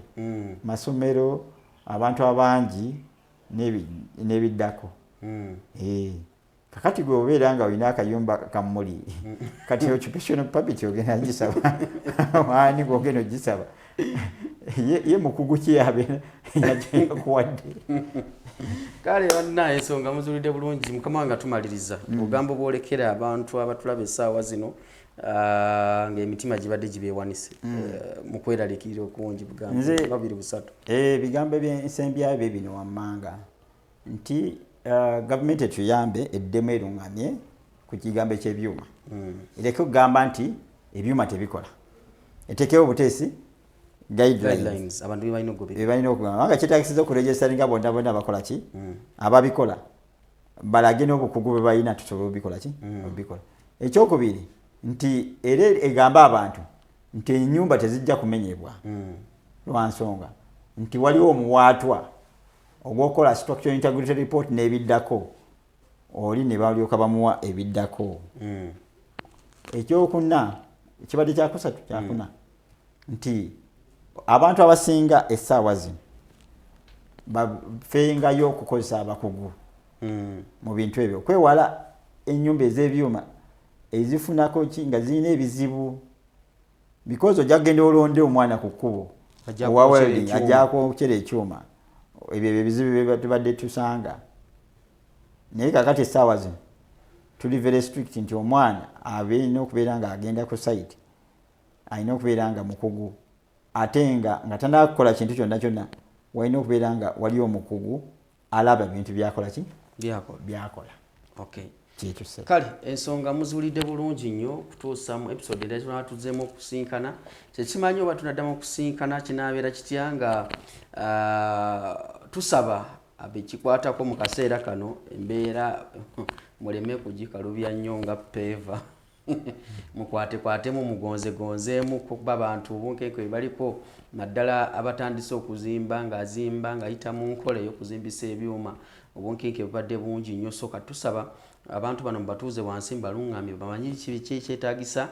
masomero, abantu abangi n'ebiddako. Kakati gwe obeera nga olina akayumba kamuli, kati occupational permit ogenda gisaba ani? Gwogenda ogisaba ye mukugu ki abeera yakuwadde? Kale banna, ensonga muzulidde bulungi. Mukama, nga tumaliriza, obugambo bwolekera abantu abatulaba essaawa zino, ng'emitima gibadde gibeewanise, mu kweraliikirira okungi, bugambo babiri busatu. Ebigambo ebyensembyayo bye bino wammanga nti gavumenti etuyambe eddemu eruŋŋamye ku kigambo ekyebyuma, ereke okugamba nti ebyuma tebikola, etekewo obuteesi guidelines guidelines abantu bye balina okugoberera. Bye balina okugamba nga kyetagisiza okuregisteringa bonna bonna bakola ki, ababikola balage n'obukugu bwe balina, tusobole obikola ki, obikola. Ekyokubiri nti era egamba abantu nti ennyumba tezijja kumenyebwa lwa nsonga nti waliwo omuwaatwa ogw'okukola structural integrity report n'ebiddako, oli ne balyoka bamuwa ebiddako. Ekyokuna kibadde kyakusatu, kyakuna nti abantu abasinga essaawa zino bafengayo okukozesa abakugu mu bintu ebyo, okwewala ennyumba ez'ebyuma ezifunako ki nga zirina ebizibu, because ojja kugenda olonde omwana ku kkubo Ajja owa kwokera welding, ekyuma. Ajja kwokera ekyuma. Ebyo ebyo ebizibu bye tubadde tusanga, naye kakati essaawa zino tuli very strict nti omwana abeerina okubeera nga agenda ku site alina okubeera nga mukugu, ate nga tanakukola kintu kyonna kyonna walina okubeera nga wali omukugu alaba ebintu byakola ki, byakola. Byakola. Okay. Kyekyo ssebo. Kale ensonga muziwulidde bulungi nnyo. Okutuusa mu episode endala tunaba tuzzeemu okusinkana, kyekimanyi oba tunaddamu okusinkana kinaabeera kitya, nga tusaba abekikwatako mu kaseera kano embeera muleme kugikalubya nnyo nga peva, mukwatekwatemu, mugonzegonzeemu, kuba bantu obunkenke bwe baliko, naddala abatandise okuzimba, ng'azimba ng'ayita mu nkola ey'okuzimbisa ebyuma. Obunkenke bubadde bungi nnyo. So katusaba abantu bano mubatuuze wansi, mbaluŋŋamye, bamanyi kiki ekyetaagisa,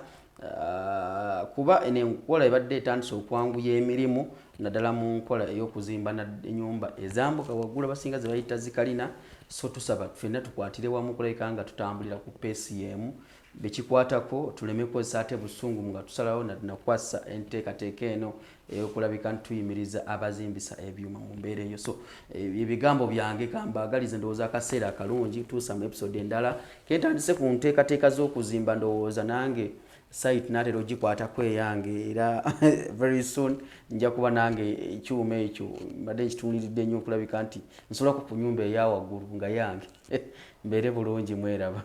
kuba eno enkola ebadde etandise okwanguya emirimu, naddala mu nkola ey'okuzimba ennyumba ezambuka waggulu, abasinga ze bayita zikalina. So tusaba ffenna tukwatire wamu kulabika nga tutambulira ku pace y'emu. Bekikwatako tuleme kukozesa ate busungu nga tusalawo nakwasa enteekateeka eno eyokulabika nti tuyimiriza abazimbisa ebyuma mu mbeera eyo. So ebigambo byange kambaagalize, ndowooza akaseera akalungi. Tuusa mu episode endala kentandise ku nteekateeka z'okuzimba. Ndowooza nange site naatera ogikwatako eyange, era very soon nja kuba nange ekyuma ekyo mbadde nkitunuliridde nnyo okulabika nti nsolako ku nyumba eya waggulu nga yange. Mbeere bulungi, mweraba.